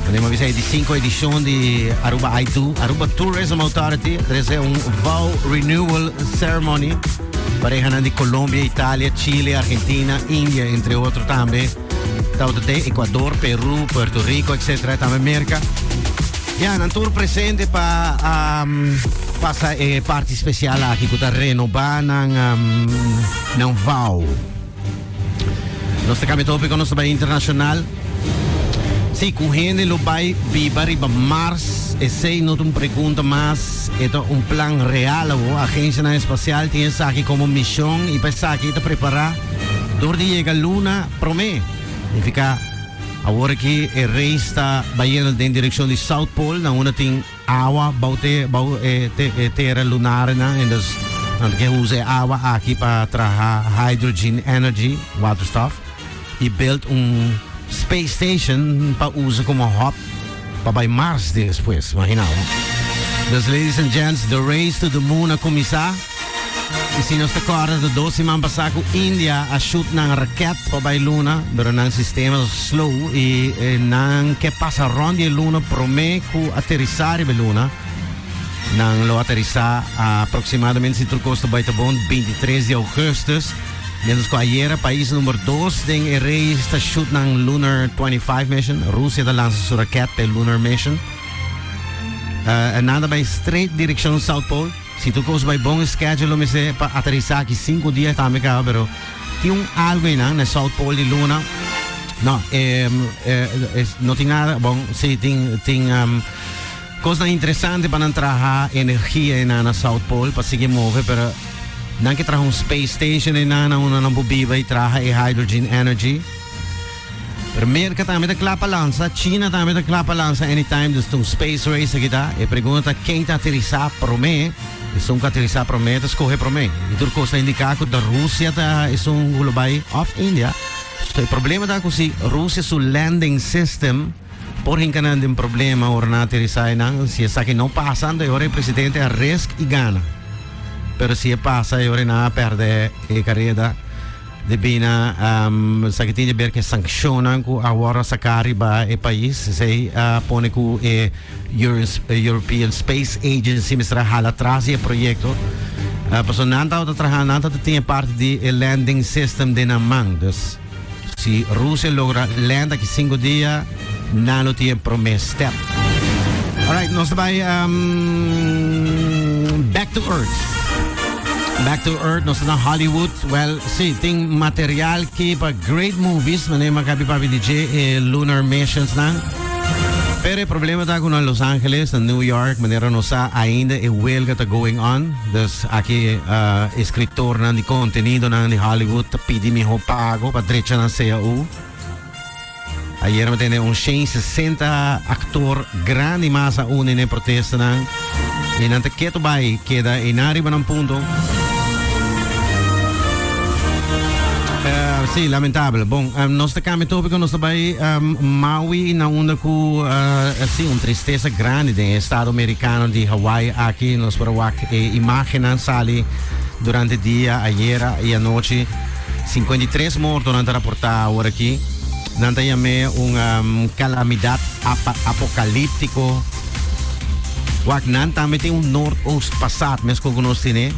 Manera mi a bisa e di cinco edicion di Aruba I Do, Aruba Tourism Authority, trece un vow renewal ceremony. Parehanan di Colombia, Italia, Chile, Argentina, India, entre otro tambe. Tabata te Ecuador, Peru, Puerto Rico, etc. Tambe Merca. Ya, nan tur presente pa um, pasa e parti special aki ku ta renoba nan, um, nan vow. Nos ta cambia tópico, nos ta bai internacional. Sí, ku hende lo bai biba riba Mars, esei no ta un pregunta mas, e ta un plan real awo. Agencianan espacial tin esaki como mision y pa esaki ta prepara dor di yega luna prome. Significa awor aki e race ta bayendo den direccion di South Pole, na unda tin Awa bou te bou e te e tera lunarnan en dus nan ta ke usa e awa aki pa traha hydrogen energy, waterstof, y build un space station pa usa como hub pa bay Mars despues, imagina bo. Dus ladies and gents, the race to the moon a cuminsa. Y si nos ta corda ta dos siman pasa cu India a shoot nan raket pa bay luna, pero nan sistema ta slow y nan ke pasa rond di e luna prome cu aterisa riba e luna. Nan lo aterisa aproximadamente, si tur cos ta bay ta bon, 23 di augustus. Mientras cu ayera pais number dos den e race ta shoot nan Lunar 25 mission, Rusia ta lansa su raket pa e Lunar mission. Nan ta bay straight direccion South Pole. Si tur kos bai bon e schedule lo mester pa aterisa aki sinku dia tambe kaba pero tin un algo einan na e South Pole di luna no e no tin nada bon si tin tin kosnan interesante pa nan traha energia einan na South Pole pa sigui move pero nan ke traha un space station einan na unda nan por biba y traha e hydrogen energy. Pero Merca tambe ta cla pa lansa, China tambe ta cla pa lansa anytime, dus ta un space race aki ta. E pregunta ta ken ta aterisa prome, esun cu aterisa prome ta scoge prome. Y tur cos ta indica cu ta Rusia ta esun cu lo bay of India. So e problema ta cu si Rusia su landing system por hinca nan den problema ora nan aterisa eynan, si esaki no pasa anto e ora e presidente a risk y gana. Pero si e pasa e ora nan a perde e careda. Debí na esaki tin di ber ku e sankshonnan ku a wòrdu saká riba e pais. Esei a pone ku e European Space Agency mester a hala tras di e proyekto. Pasobra nan tabata traha, nan tabata tin e parti di e landing system den nan man. Dus si Rusia logra land aki sinku dia, nan lo tin e promé step. Alright, nos ta bai back to earth. Back to Earth, nos ta na Hollywood. Well, sí, tin material ki pa great movies, manera mi a kabi papia di dje, e lunar missions nan. Pero e problema ta ku na Los Angeles, na New York, manera nos sa ainda e huelga ta going on. Dus aki uh, escritornan di contenidonan di Hollywood ta pidi miho pago pa drecha nan CAO. Ayer mi tende un 160 actor grandi mas a uni n'e protestanan y nan ta keto bai keda einan riba nan punto. Uh, sí, lamentabel. Bon, um, nos ta cambia tópico, nos ta bai um, Maui na unda ku uh, sí, un tristeza grandi den estado americano di Hawaii aki. Nos por wak e imagennan sali durante dia ayera y anochi. 53 mortonan ta raportá awor aki. Nan ta yam'é un kalamidat apokalíptiko. Wak, nan tambe tin un noordoost passaat, meskos ku nos tene.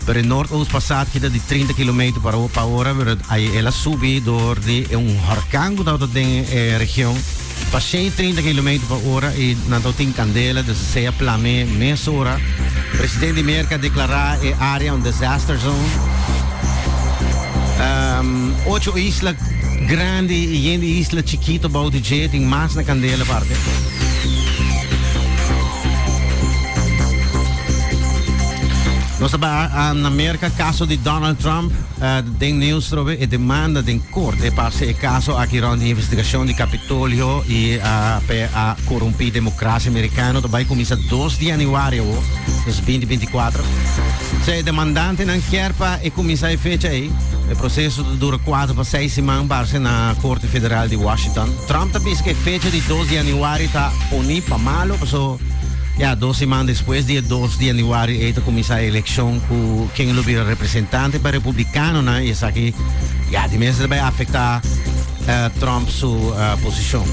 Pero e noordoost passaat kita di 30 kilometer pa ora, pero el a subi dor di un horkan ku tabata den e region pa 130 kilometer pa ora i nan tabatin kandela, dus esei a plam'é mesora. Presidente di Merka a deklará e área un disaster zone. Ocho isla grandi i yen di isla chikito bou di dje tin mas na kandela aparte. Nos ta bai na Merka, kaso di Donald Trump den news trobe e demanda den korte parse e kaso aki rond di investigashon di Kapitolio i pe a korumpí demokrasia merikano ta bai kuminsá dos di yanüari awo, dus binti binti kuater. Sea e demandantenan kier pa e kuminsá e fecha ei. E proseso ta dura kuater pa seis siman parse na Korte Federal di Washington. Trump ta bisa ku e fecha di dos di yanüari ta poni pa malo paso ya dos siman despues di e dos di yanüari ei ta kuminsá e elekshon ku ken lo bira representante pa republikanonan i esaki ya di mes ta bai afektá Trump su posishon.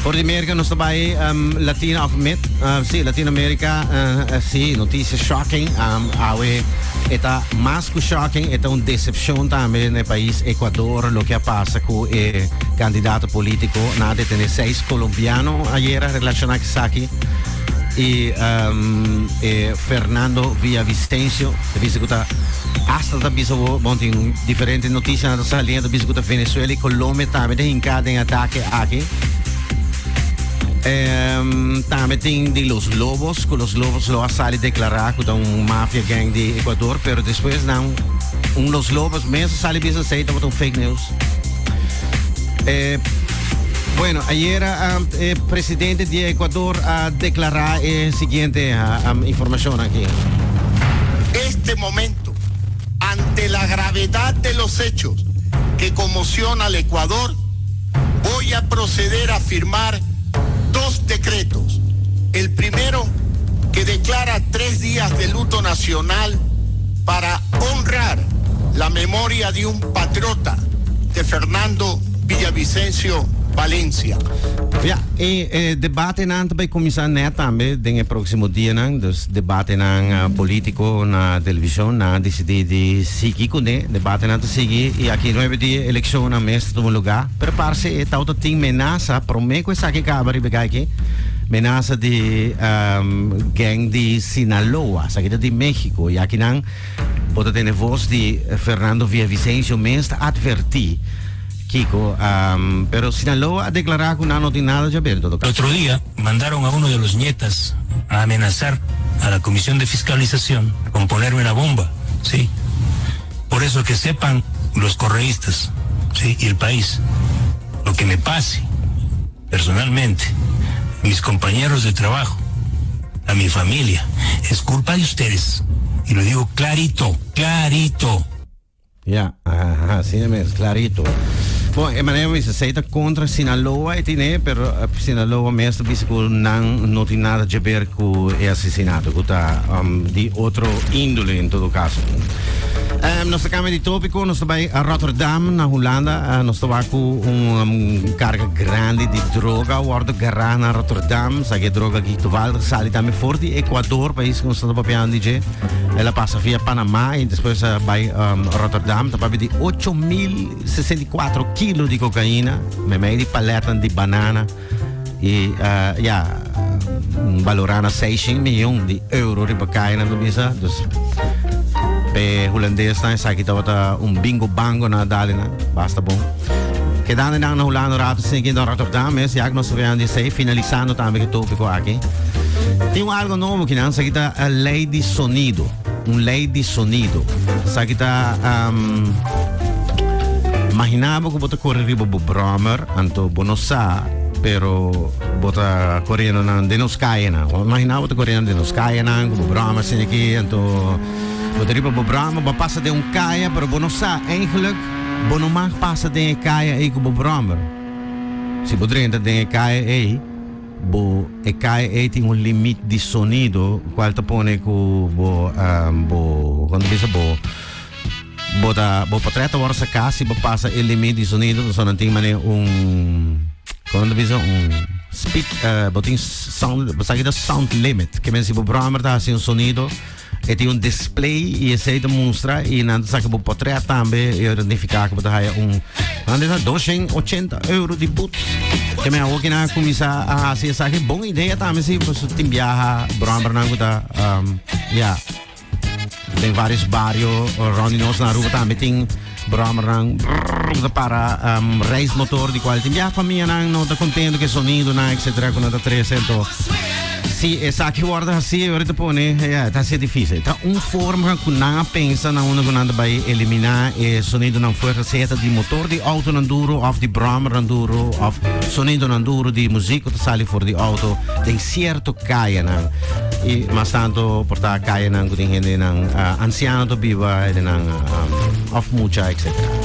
For di Merca nos ta bay Latina of met, si, Latino America, si, noticia shocking, awe e ta mas cu shocking, e ta un decepcion tambe na e pais Ecuador loke a pasa cu e candidato politico. Nan a detene seis colombiano ayera relaciona cu esaki y e Fernando Villavicencio ta bisa cu ta hasta ta bisa bo, bon tin diferente noticianan ta saliendo ta bisa cu ta Venezuela y Colombia tambe ta hinca den atake aki. Tambe tin di Los Lobos, cu Los Lobos lo a sali declara cu ta un mafia gang di Ecuador, pero despues nan un Los Lobos mes a sali bisa esey tabata un fake news. Bueno, ayera e presidente di Ecuador a declara e siguiente informacion aki. Este momento, ante la gravedad de los hechos que conmociona al Ecuador, voy a proceder a firmar dos decretos. El primero, que declara 3 días de luto nacional para honrar la memoria de un patriota, de Fernando Villavicencio Valencia. Ja, e e debatenan ta bay cuminsa net tambe den e proximo dianan, dus debatenan politico na television, nan a dicidi di sigui cune, debatenan ta sigui y aki nuebe dia eleccionnan mes ta tuma lugar, pero parce e tawata tin menasa prome cu esaki caba riba e aki, menasa di gang di Sinaloa, esaki ta di Mexico y akinan bo ta tene voz di Fernando Villavicencio mes ta adverti kico, pero Sinaloa a declara cu nan no tin nada djaber en todo caso. El otro día mandaron a uno de los ñetas a amenazar a la Comisión de Fiscalización con ponerme una bomba, ¿sí? Por eso que sepan los correístas, ¿sí? Y el país, lo que me pase personalmente, mis compañeros de trabajo, a mi familia, es culpa de ustedes. Y lo digo clarito, clarito. Ja, aha, asina mes, clarito. Bon, e manera mi bisa, ta contra Sinaloa e tine, pero Sinaloa mes ta bisa cu nan no tin nada que ver cu e asesinato, cu ta di otro índole en todo caso. Nos ta cambia di tópico, nos ta bai a Rotterdam, na Hulanda. Nos ta wak cu un carga grandi di droga wordo gará na Rotterdam. Sa que droga aki toevallig sali tambe for di Ecuador, pais cu nos ta papiando di dje. El a pasa via Panama y despues a bai Rotterdam. Ta papia di 8.064 kilo di cocaína, meimei di paletnan di banana y ya, valorá na 600 miljoen di euro riba kaya nan ta bisa. Dus p'e hulandesnan esaki tabata un bingo bango na dale nan. Basta bon. Kedando nan na Hulanda un rato sin na Rotterdam mes, ya ku nos ta wea di esei, finalisando tambe ku e tópiko aki. Tin un algo nobo kinan, esaki ta lei di sonido. Un lei di sonido. Esaki ta Imagina bo ku bo ta kore riba bo brommer, anto bo no sa, pero bo ta koriendo nan den nos kayanan. Imagina bo ta koriendo den nos kayanan ku bo brommer asina aki, anto bo ta riba bo brommer, bo a pasa den un kaya, pero bo no sa eigenlijk bo no mag pasa den e kaya ei ku bo brommer. Si bo drenta den e kaya ei, Bo e kai ei tin un limit di sonido cual ta pone cu bo bo cuando bisa bo bo ta bo potret ta worde saca si bo pasa e limit di sonido so nan tin mane un como ta bisa un speed bo tin sound bo sa ki ta sound limit ke men si bo brommer ta haci un sonido. E tin un display y esey ta mustra y nan ta saca bo potret tambe y identifica cu bo ta haya un nan ta 280 euro di boet. Ke men awo kina cuminsa a haci esaki. Bon idea tambe si, pues tin biaha brommernan cu ta um, ja, den varios bario rond di nos na Aruba tambe tin brommernan brrr, ta para reismotor di cual tin biaha famianan no ta contento cu e sonidonan etcetera cu nan ta trece ento Si esaki worde haci, ora ta pone, ja, ta haci dificil. Ta un forma cu nan a pensa na unda cu nan ta bay elimina e sonidonan fuerte, sea ta di motor di autonan duro of di brommernan duro of sonidonan duro di muziek cu ta sali for di auto den cierto cayanan. Y mas tanto por ta cayanan cu tin hendenan anciano ta biba, hendenan of mucha, etcetera.